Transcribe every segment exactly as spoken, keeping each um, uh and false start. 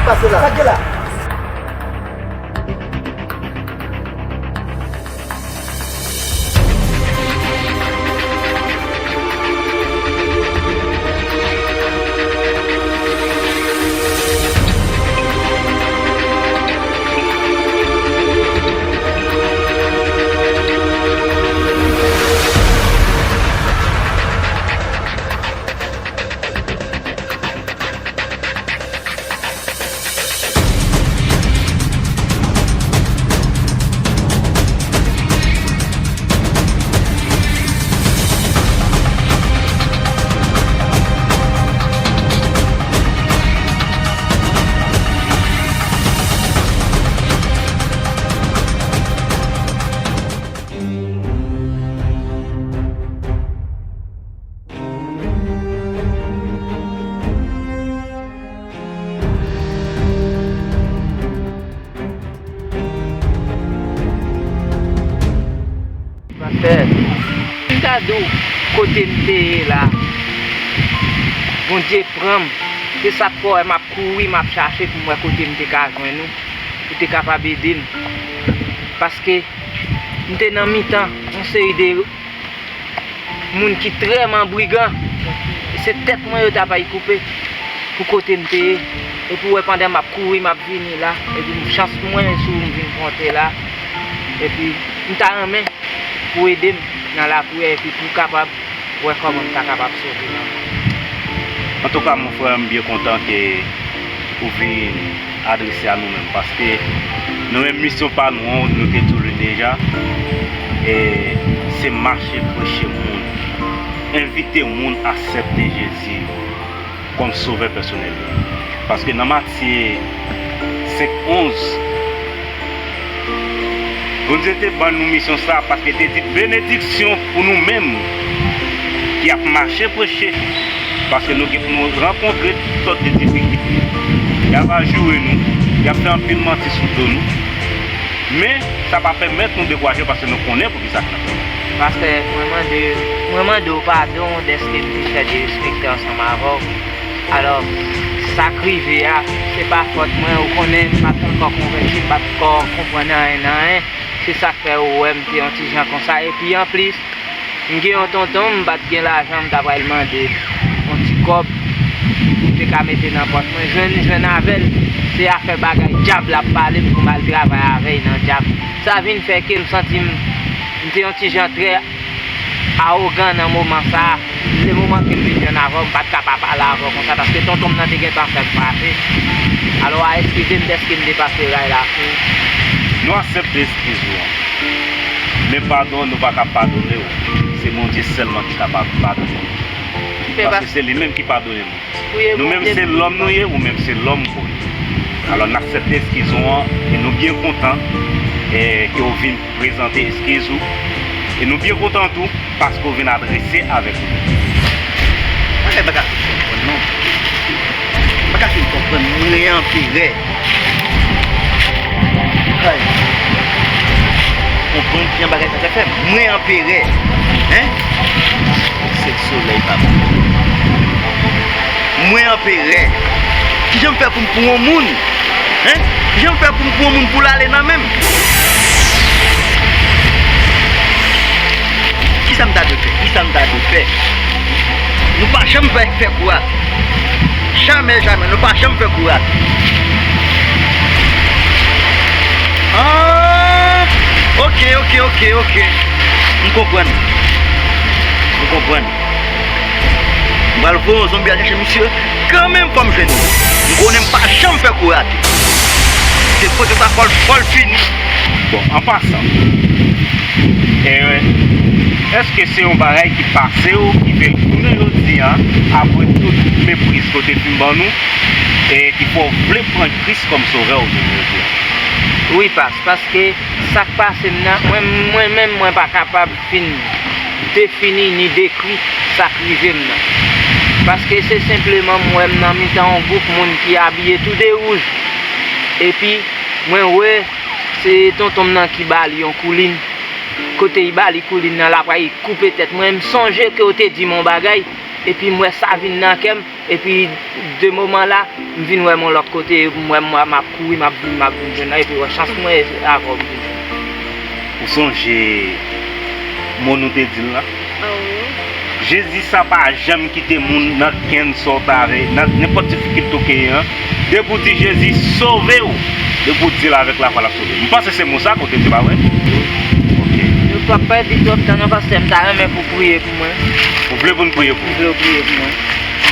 Pase la. Sa k gen la? Pastè, m ta di w kote m te ye la, Bondye pran m. Se sa k fè w wè m ap kouri, m ap chache pou m wè kote m te ka jwenn ou, pou te kapab ede m. Paske m te nan mitan yon seri de moun ki trè manbrigan. E se tèt mwen yo t ap ay koupe pou kote m te ye. Epi w wè pandan m ap kouri, m ap vini la, epi m chans mwen sou m vin konte la. Epi m ta renmen pou ede m nan lapriyè, epi pou kapab wè kòman m ta kapab sove nanm mwen. Antouka, mon frè, m byen kontan ke ou vin adrese a nou menm, paske nou menm, misyon pa nou an, nou te di w li deja, e se mache preche moun, envite moun aksepte Jezi kòm sovè pèsonèl yo. Paske nan Matye senk onz, Bondye te ban nou misyon sa, paske te di benediksyon pou nou menm ki ap mache preche, paske nou gen pou nou rankontre tout sòt de difikilte. Y ap ajoure nou, y ap fè anpil manti sou do nou, men sa pa pèmèt nou dekouraje, paske nou konnen poukisa k n ap fè l. Pastè, mwen mande, mwen mande w padon dèske m te fè derespekte ansanm avè w. Alò, sa k rive a, se pa fòt mwen, ou konnen, m pa t ankò konvèti, m pa t ankò konprann anyen nan anyen. Se sa k fè ou wè m te yon ti jan konsa. Epi anplis, m gen yon tonton, m pa t gen lajan, m ta pral mande l yon ti kòb pou m te ka mete nan pòch mwen. Jwenn, jwenn avè l, se afè bagay dyab l ap pale m pou m al travay avè l nan dyab. Sa vin fè ke m santi m, m te yon ti jan trè awogan nan moman sa a. Le moman ke m vin jwenn avè w, m pa t ka pa pale avè w konsa, paske tonton m nan te gentan fè m fache. Alò, a eskize m dèske m te pase ray la sou ou. Nou aksepte eskiz ou an. Men padon, nou pa ka padone w. Se Bondye sèlman ki kapab padone nou. Paske se li menm ki padone nou. Nou menm se lòm nou ye, ou menm se lòm ou ye. Alò, n aksepte eskiz ou an, e nou byen kontan, e, ke w vin prezante eskiz ou. E nou byen kontan tou, paske w vin adrese avèk nou. Mwen pa ka fin konprann non. Mwen pa ka fin konprann, mwen an perè. Ay. Konprann kijan bagay sa fè fè m. Mwen an perè. Hein? Se solèy pa bon. Mwen an perè. Kijan m fè pou m pran yon moun? Hein? Kijan m fè pou m pran yon moun pou l ale nan men m? Kisa m ta dwe fè? Kisa m ta dwe fè? Nou pa janm fè, fè kou rate. Jamè, jamè, nou pa janm fè kou rate. Ah, ok, ok, ok, ok. M konprann. M konprann. M pral voye yon zonbi al chèche misye. Kanmenm, fò m jwenn li. M konnen m pa janm fè kou rate. Se kote sa fò l, fò l fini. Bon, an pasan, e, èske se yon bagay ki pase w, ki fè w jounen jodi a, apre tout mepriz ke w te fin ban nou, e ki fè w vle pran Kris kòm sovè w jounen jodi a? Wi, pas, paske sa k pase m nan, mwen, mwen menm, mwen pa kapab fin defini ni dekri sa k rive m nan. Paske se senpleman m wè m nan mitan yon gwoup moun ki abiye tou de wouj. Epi, mwen wè se tonton m nan ki ba li yon koulin. Kote li ba li koulin nan, l ap pral koupe tèt mwen. M sonje ke w te di m yon bagay. Epi m wè sa vin nan kè m, epi de moman la, m vin wè m yon lòt kote, m wè m, m ap kouri, m ap vin, m ap vin jwenn la, epi wè chans mwen, se avè w m vin jwenn. Ou sonje mo nou te di l lan? Jezi sa pa janm kite moun nan kenn sa w ta vle, nan nenpòt difikilte w genyen an. Depi w di Jezi sove w, depi w di l avèk lafwa l ap sove w. M panse se mo sa ke w te di, pa vre? Ok. Nou p ap pèdi twòp tan non, pastè, m ta renmen pou w priye pou mwen. Ou vle pou n priye pou ou? M vle w priye pou mwen.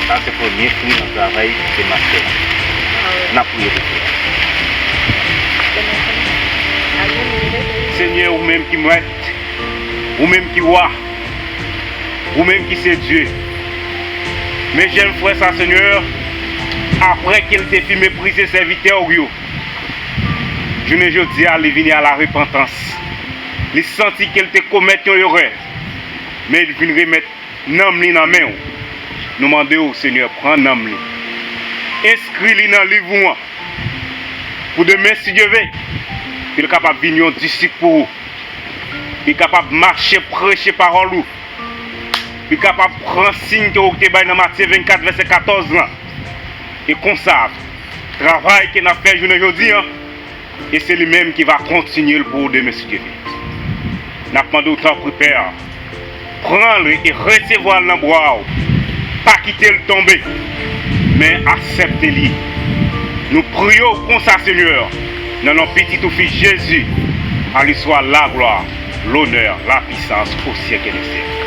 Sa se premye fwi nan travay ke n ap fè. N ap priye pou frè a. Senyè, ou menm ki mèt, ou menm ki wa, ou menm ki se Dye. Men jèn frè sa, Senyè, apre ke l te fin meprize sèvitè w yo, jounen jodi a, li vini a la repantans. Li santi ke l te komèt yon erè, men li vin remèt nanm li nan men w. Nou mande w, Senyè, pran nanm li. Enskri li nan liv ou an. Pou demen, si Dye ve, pou l kapab vin yon disip pou ou. Pou l kapab mache, preche pawòl ou. Pou l kapab pran siy ke w te bay nan Matye vennkat, vèsè katòz lan. E konsa, travay ke n ap fè jounen jodi an, e se li menm ki va kontinye l pou ou demen, si Dye ve. N ap mande w, tanpri, Pè, pran l e resevwa l nan bra w. Pa kite l tonbe, men aksepte li. Nou priye w konsa, Senyè, nan non pitit ou Fis Jezi, à lui soit la gloire, l'honneur, la puissance au siècle des siècles.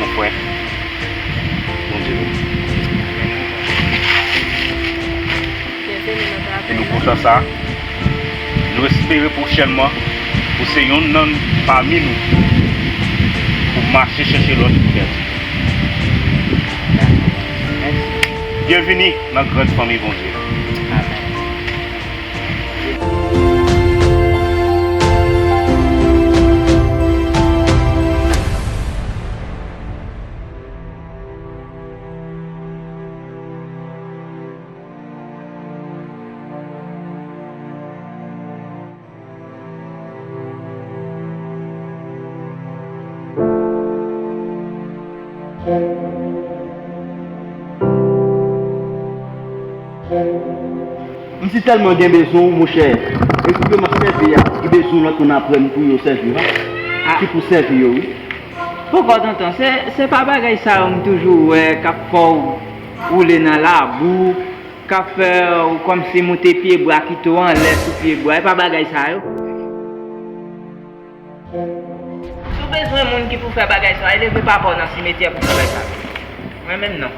Mon frè, Bondye beni w. E nou kontan sa. Nou espere pwochènman ou se yonn nan pami nou pou mache chèche lòt ki pèdi. Byenvini nan gran fanmi Bondye. Amèn. M si tèlman gen bezwen w, monchè, e group yo m ap sèvi a, ki bezwen lòt moun apre m pou yo sèvi yo. Ah. Ki pou sèvi yo, wi. Poko, tonton, se, se pa bagay sa yo m toujou wè k ap fè w woule nan labou, k ap fè w kòmsi moute pyebwa, kite w anlè sou pyebwa. E pa bagay sa yo. Si w bezwen moun ki pou fè bagay sa yo, e leve papa w nan simetyè pou fè bagay sa yo. Mwen menm, non.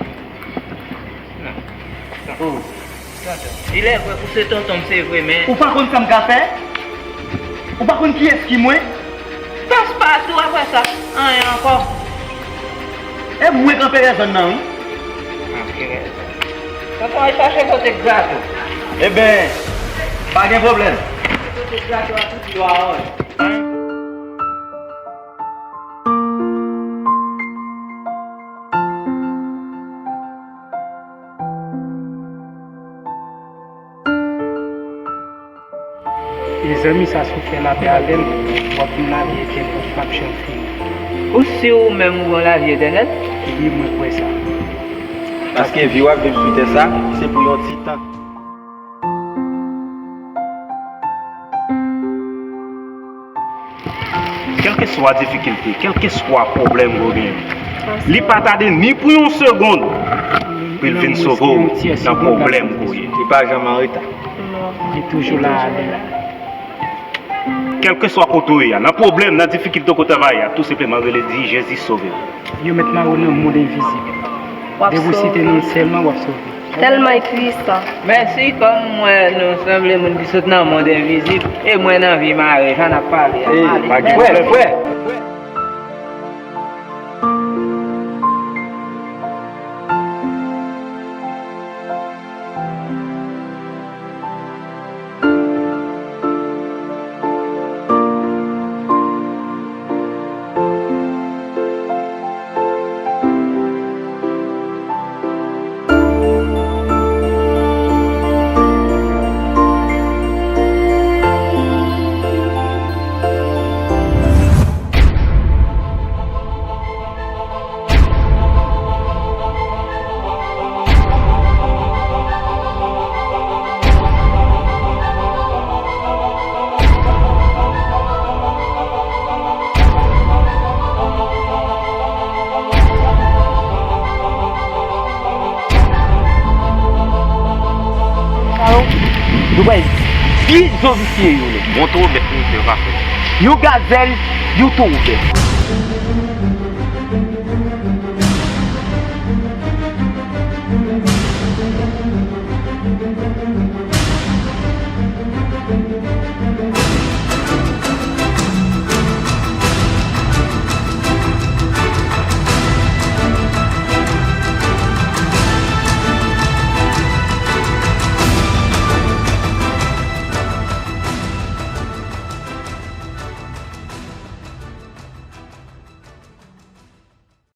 Non. Tonton. Tonton. Ilèvre, ou se tonton m, se vre, men. Ou pa konn sa m ka fè? Ou pa konn kiyès ki mwen? Paspatou, apre sa, anyen ankò. E mwen k anperè zòn nan, wi. Anperè zòn. Tonton, al chache kote grato. Eben, pa gen pwoblèm. Kote grato a tout lwa a, wi. Mezanmi, sa si w fè lapè avè m, w ap gen lavi etènèl, w p ap janm fini. Ou si ou menm ou gen lavi etènèl? Wi, mwen kwè sa. Paske vi w ap viv sou tè sa, se pou yon ti tan. Kèlkeswa difikilte, kèlkeswa pwoblèm ke w genyen, li pa tade ni pou yon segonn pou l vin sove w nan pwoblèm ke w ye. Li pa janm an reta. Li toujou la a lè. Kèlkeswa kote w ye a, nan pwoblèm, nan difikilte kote w travay a, tou senpleman rele, di Jezi sove w. Yo mèt mare w nan mond envizib. Depi w site non l sèlman, w ap sove. Tèlman tris. Men si kòm mwen nou sanble moun ki sot nan mond envizib, e mwen nan vi mare, jan n ap pale a, m ale. Frè, frè. Ki zo visye yo ye? Bon twobèt misye yo ka fè. Yon gazèl, yon twobèt.